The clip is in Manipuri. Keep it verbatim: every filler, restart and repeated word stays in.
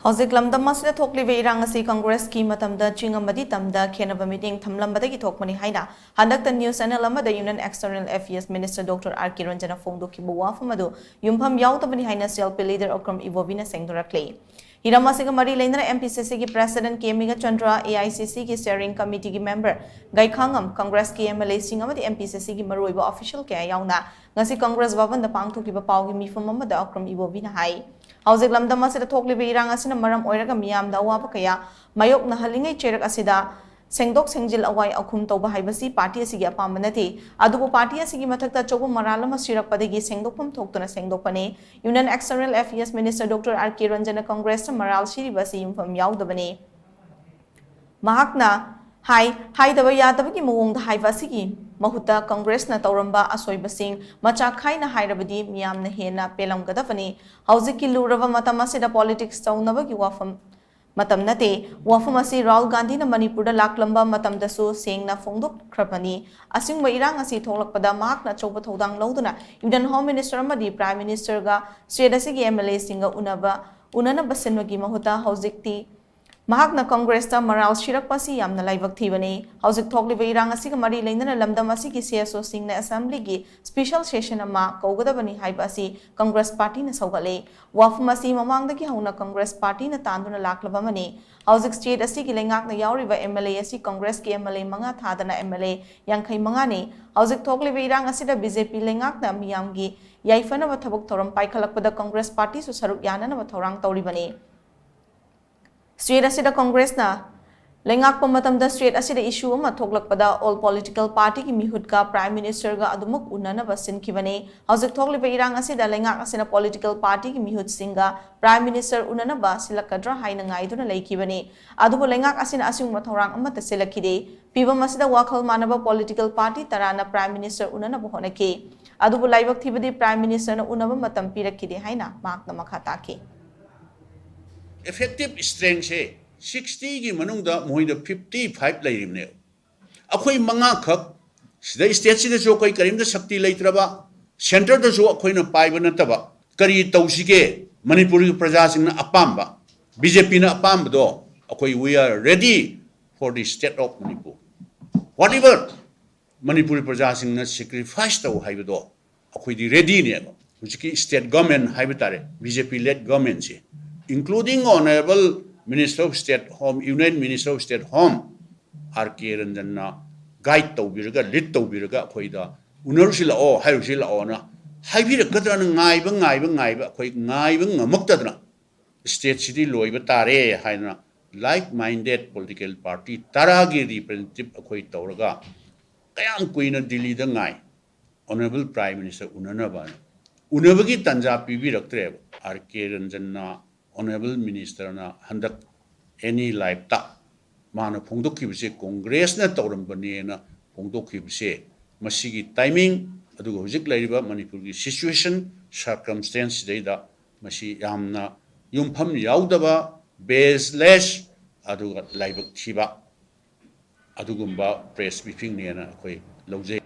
ꯍꯧꯖꯤꯛ ꯂꯝꯗꯝ ꯑꯁꯤꯗ ꯊꯣꯛꯂꯤꯕ ꯏꯔꯥꯡ ꯑꯁꯤ ꯀꯪꯒ꯭ꯔꯦꯁꯀꯤ ꯃꯇꯝꯗ ꯆꯤꯡ ꯑꯃꯗꯤ ꯇꯝꯗ ꯈꯦꯠꯅꯕ ꯃꯤꯠꯌꯦꯡ ꯊꯝꯂꯝꯕꯗꯒꯤ ꯊꯣꯛꯄꯅꯤ ꯍꯥꯏꯅ ꯍꯟꯗꯛꯇ news channel ꯑꯃꯗ Union External Affairs Minister Doctor R K Ranjana ꯐꯣꯡꯗꯣꯛꯈꯤꯕ ꯋꯥꯐꯝ ꯑꯗꯨ ꯌꯨꯝꯐꯝ ꯌꯥꯎꯗꯕꯅꯤ ꯍꯥꯏꯅ C L P leader Okram Ibobi ꯅ ꯁꯦꯡꯗꯣꯔꯛꯂꯤ꯫ ꯍꯤꯔꯝ ꯑꯁꯤꯒ ꯃꯔꯤ ꯂꯩꯅꯅ M P C C ꯒꯤ President K Megha Chandra, A I C C ꯒꯤ Steering Committee ꯒꯤ member ꯒꯩꯈꯥꯉꯝ, ꯀꯪꯒ꯭ꯔꯦꯁꯀꯤ M L A ꯁꯤꯡ ꯑꯃꯗꯤ M P C C ꯒꯤ ꯃꯔꯨꯑꯣꯏꯕ official ꯀꯌꯥ ꯌꯥꯎꯅ ꯉꯁꯤ ꯀꯪꯒ꯭ꯔꯦꯁ ꯚꯕꯟꯗ ꯄꯥꯡꯊꯣꯛꯈꯤꯕ ꯄꯥꯎꯒꯤ ꯃꯤꯐꯝ ꯑꯃꯗ ꯑꯀ꯭ꯔꯝ ꯏꯕꯣꯕꯤꯅ ꯍꯥꯏ, ꯍꯧꯖꯤꯛ ꯂꯝꯗꯝ ꯑꯁꯤꯗ ꯊꯣꯛꯂꯤꯕ ꯏꯔꯥꯡ ꯑꯁꯤꯅ ꯃꯔꯝ ꯑꯣꯏꯔꯒ ꯃꯤꯌꯥꯝꯗ ꯑꯋꯥꯕ ꯀꯌꯥ ꯃꯥꯌꯣꯛꯅꯍꯜꯂꯤꯉꯩ ꯆꯩꯔꯛ ꯑꯁꯤꯗ ꯁꯦꯡꯗꯣꯛ ꯁꯦꯡꯖꯤꯜ ꯑꯋꯥꯏ ꯑꯈꯨꯝ ꯇꯧꯕ ꯍꯥꯏꯕꯁꯤ ꯄꯥꯔꯇꯤ ꯑꯁꯤꯒꯤ ꯑꯄꯥꯝꯕ ꯅꯠꯇꯦ꯫ ꯑꯗꯨꯕꯨ ꯄꯥꯔꯇꯤ ꯑꯁꯤꯒꯤ ꯃꯊꯛꯇ ꯑꯆꯧꯕ ꯃꯔꯥꯜ ꯑꯃ ꯁꯤꯔꯛꯄꯗꯒꯤ ꯁꯦꯡꯗꯣꯛꯐꯝ ꯊꯣꯛꯇꯨꯅ ꯁꯦꯡꯗꯣꯛꯄꯅꯤ꯫ Union External Affairs Minister Doctor R K Ranjana ꯀꯪꯒ꯭ꯔꯦꯁꯇ ꯃꯔꯥꯜ ꯁꯤꯔꯤꯕ ꯑꯁꯤ ꯌꯨꯝꯐꯝ ꯌꯥꯎꯗꯕꯅꯤ꯫ ꯃꯍꯥꯛꯅ ꯍꯥꯏ, ꯍꯥꯏꯗꯕ ꯌꯥꯗꯕꯒꯤ ꯃꯑꯣꯡꯗ ꯍꯥꯏꯕ ꯑꯁꯤꯒꯤ ꯃꯍꯨꯠꯇ ꯀꯪꯒ꯭ꯔꯦꯁꯅ ꯇꯧꯔꯝꯕ ꯑꯁꯣꯏꯕꯁꯤꯡ ꯃꯆꯥ ꯈꯥꯏꯅ ꯍꯥꯏꯔꯕꯗꯤ ꯃꯤꯌꯥꯝꯅ ꯍꯦꯟꯅ ꯄꯦꯜꯂꯝꯒꯗꯕꯅꯤ꯫ ꯍꯧꯖꯤꯛꯀꯤ ꯂꯨꯔꯕ ꯃꯇꯝ ꯑꯁꯤꯗ politics ꯇꯧꯅꯕꯒꯤ ꯋꯥꯐꯝ ꯃꯇꯝ ꯅꯠꯇꯦ꯫ ꯋꯥꯐꯝ ꯑꯁꯤ ꯔꯥꯍꯨꯜ ꯒꯥꯟꯙꯤꯅ ꯃꯅꯤꯄꯨꯔꯗ ꯂꯥꯛꯂꯝꯕ ꯃꯇꯝꯗꯁꯨ ꯁꯦꯡꯅ ꯐꯣꯡꯗꯣꯛꯈ꯭ꯔꯕꯅꯤ꯫ ꯑꯁꯤꯒꯨꯝꯕ ꯏꯔꯥꯡ ꯑꯁꯤ ꯊꯣꯛꯂꯛꯄꯗ ꯃꯍꯥꯛꯅ ꯑꯆꯧꯕ ꯊꯧꯗꯥꯡ ꯂꯧꯗꯨꯅ Union Home Minister ꯑꯃꯗꯤ Prime Minister ꯒ state ꯑꯁꯤꯒꯤ M L A ꯁꯤꯡꯒ ꯎꯅꯕ, ꯎꯅꯅꯕ ꯁꯤꯟꯕꯒꯤ ꯃꯍꯨꯠꯇ ꯍꯧꯖꯤꯛꯇꯤ ꯃꯍꯥꯛꯅ ꯀꯪꯒ꯭ꯔꯦꯁꯇ ꯃꯔꯥꯜ ꯁꯤꯔꯛꯄ ꯑꯁꯤ ꯌꯥꯝꯅ ꯂꯥꯏꯕꯛ ꯊꯤꯕꯅꯤ꯫ ꯍꯧꯖꯤꯛ ꯊꯣꯛꯂꯤꯕ ꯏꯔꯥꯡ ꯑꯁꯤꯒ ꯃꯔꯤ ꯂꯩꯅꯅ ꯂꯝꯗꯝ ꯑꯁꯤꯒꯤ C S O ꯁꯤꯡꯅ assembly ꯒꯤ special session ꯑꯃ ꯀꯧꯒꯗꯕꯅꯤ ꯍꯥꯏꯕ ꯑꯁꯤ ꯀꯪꯒ꯭ꯔꯦꯁ ꯄꯥꯔꯇꯤꯅ ꯁꯧꯒꯠꯂꯤ꯫ ꯋꯥꯐꯝ ꯑꯁꯤ ꯃꯃꯥꯡꯗꯒꯤ ꯍꯧꯅ ꯀꯪꯒ꯭ꯔꯦꯁ ꯄꯥꯔꯇꯤꯅ ꯇꯥꯟꯗꯨꯅ ꯂꯥꯛꯂꯕ ꯑꯃꯅꯤ꯫ ꯍꯧꯖꯤꯛ state ꯑꯁꯤꯒꯤ ꯂꯩꯉꯥꯛꯅ ꯌꯥꯎꯔꯤꯕ M L A ꯑꯁꯤ ꯀꯪꯒ꯭ꯔꯦꯁꯀꯤ M L A ꯃꯉꯥ ꯊꯥꯗꯅ M L A ꯌꯥꯡꯈꯩ ꯃꯉꯥꯅꯤ꯫ ꯍꯧꯖꯤꯛ ꯊꯣꯛꯂꯤꯕ ꯏꯔꯥꯡ ꯑꯁꯤꯗ B J P ꯂꯩꯉꯥꯛꯅ ꯃꯤꯌꯥꯝꯒꯤ ꯌꯥꯏꯐꯅꯕ ꯊꯕꯛ ꯊꯧꯔꯝ ꯄꯥꯏꯈꯠꯂꯛꯄꯗ ꯀꯪꯒ꯭ꯔꯦꯁ ꯄꯥꯔꯇꯤꯁꯨ ꯁꯔꯨꯛ ꯌꯥꯅꯅꯕ ꯊꯧꯔꯥꯡ ꯇꯧꯔꯤꯕꯅꯤ꯫ State ꯑꯁꯤꯗ ꯀꯪꯒ꯭ꯔꯦꯁꯅ ꯂꯩꯉꯥꯛꯄ ꯃꯇꯝꯗ state ꯑꯁꯤꯗ issue ꯑꯃ ꯊꯣꯛꯂꯛꯄꯗ all political party ꯒꯤ ꯃꯤꯍꯨꯠꯀ Prime Minister ꯒ ꯑꯗꯨꯃꯛ ꯎꯅꯅꯕ ꯁꯤꯟꯈꯤꯕꯅꯤ꯫ ꯍꯧꯖꯤꯛ ꯊꯣꯛꯂꯤꯕ ꯏꯔꯥꯡ ꯑꯁꯤꯗ ꯂꯩꯉꯥꯛ ꯑꯁꯤꯅ political party ꯒꯤ ꯃꯤꯍꯨꯠꯁꯤꯡꯒ Prime Minister ꯎꯅꯅꯕ ꯁꯤꯜꯂꯛꯀꯗ꯭ꯔꯥ ꯍꯥꯏꯅ ꯉꯥꯏꯗꯨꯅ ꯂꯩꯈꯤꯕꯅꯤ꯫ ꯑꯗꯨꯕꯨ ꯂꯩꯉꯥꯛ ꯑꯁꯤꯅ ꯑꯁꯤꯒꯨꯝꯕ ꯊꯧꯔꯥꯡ ꯑꯃꯠꯇ ꯁꯤꯜꯂꯛꯈꯤꯗꯦ꯫ ꯐꯤꯚꯝ ꯑꯁꯤꯗ ꯋꯥꯈꯜ ꯃꯥꯟꯅꯕ political party ꯇꯔꯥꯅ Prime Minister ꯎꯅꯅꯕ ꯍꯣꯠꯅꯈꯤ꯫ ꯑꯗꯨꯕꯨ ꯂꯥꯏꯕꯛ ꯊꯤꯕꯗꯤ Prime Minister ꯅ ꯎꯅꯕ ꯃꯇꯝ ꯄꯤꯔꯛꯈꯤꯗꯦ ꯍꯥꯏꯅ ꯃꯍꯥꯛꯅ ꯃꯈꯥ ꯇꯥꯈꯤ꯫ Effective strength ꯁꯦ sixty ꯒꯤ ꯃꯅꯨꯡꯗ ꯃꯈꯣꯏꯗ fifty five ꯂꯩꯔꯤꯕꯅꯦꯕ꯫ ꯑꯩꯈꯣꯏ ꯃꯉꯥꯈꯛ ꯁꯤꯗ state ꯁꯤꯗꯁꯨ ꯑꯩꯈꯣꯏ ꯀꯔꯤꯝꯇ ꯁꯛꯇꯤ ꯂꯩꯇ꯭ꯔꯕ, centre ꯗꯁꯨ ꯑꯩꯈꯣꯏꯅ ꯄꯥꯏꯕ ꯅꯠꯇꯕ, ꯀꯔꯤ ꯇꯧꯁꯤꯒꯦ? ꯃꯅꯤꯄꯨꯔꯒꯤ ꯄ꯭ꯔꯖꯥꯁꯤꯡꯅ ꯑꯄꯥꯝꯕ, ꯕꯤ ꯖꯦ ꯄꯤꯅ ꯑꯄꯥꯝꯕꯗꯣ ꯑꯩꯈꯣꯏ we are ready for the state of Manipur, whatever Manipuri ꯄ꯭ꯔꯖꯥꯁꯤꯡꯅ sacrifice ꯇꯧ ꯍꯥꯏꯕꯗꯣ ꯑꯩꯈꯣꯏꯗꯤ readyꯅꯦꯕ꯫ ꯍꯧꯖꯤꯛꯀꯤ state government ꯍꯥꯏꯕ ꯇꯥꯔꯦ, B J P led governmentꯁꯦ, including Honorable Minister of State Home, Union Minister of State Home, R K ꯔꯟꯖꯟꯅ guide ꯇꯧꯕꯤꯔꯒ, lead ꯇꯧꯕꯤꯔꯒ ꯑꯩꯈꯣꯏꯗ ꯎꯅꯔꯨꯁꯤ ꯂꯥꯛꯑꯣ, ꯍꯥꯏꯔꯨꯁꯤ ꯂꯥꯛꯑꯣꯅ ꯍꯥꯏꯕꯤꯔꯛꯀꯗ꯭ꯔꯅ ꯉꯥꯏꯕ, ꯉꯥꯏꯕ, ꯉꯥꯏꯕ, ꯑꯩꯈꯣꯏ ꯉꯥꯏꯕ ꯉꯝꯃꯛꯇꯗꯅ stateꯁꯤꯗꯤ ꯂꯣꯏꯕ ꯇꯥꯔꯦ ꯍꯥꯏꯅ like minded political party ꯇꯔꯥꯒꯤ representative ꯑꯩꯈꯣꯏ ꯇꯧꯔꯒ ꯀꯌꯥꯝ ꯀꯨꯏꯅ ꯗꯤꯜꯂꯤꯗ ꯉꯥꯏ, Honorable Prime Minister ꯎꯅꯅꯕ? ꯎꯅꯕꯒꯤ ꯇꯥꯟꯖꯥ ꯄꯤꯕꯤꯔꯛꯇ꯭ꯔꯦꯕ꯫ R K ꯔꯟꯖꯟꯅ, Honorable Ministerꯅ ꯍꯟꯗꯛ ꯑꯦꯅꯤ ꯂꯥꯏꯞꯇ ꯃꯥꯅ ꯐꯣꯡꯗꯣꯛꯈꯤꯕꯁꯦ ꯀꯣꯡꯒ꯭ꯔꯦꯁꯅ ꯇꯧꯔꯝꯕꯅꯦꯅ ꯐꯣꯡꯗꯣꯛꯈꯤꯕꯁꯦ, ꯃꯁꯤꯒꯤ timing ꯑꯗꯨꯒ ꯍꯧꯖꯤꯛ ꯂꯩꯔꯤꯕ ꯃꯅꯤꯄꯨꯔꯒꯤ situation, circumstance ꯁꯤꯗꯩꯗ ꯃꯁꯤ ꯌꯥꯝꯅ ꯌꯨꯝꯐꯝ ꯌꯥꯎꯗꯕ, baseless ꯑꯗꯨꯒ ꯂꯥꯏꯕꯛ ꯊꯤꯕ ꯑꯗꯨꯒꯨꯝꯕ press briefingꯅꯦꯅ ꯑꯩꯈꯣꯏ ꯂꯧꯖꯩ꯫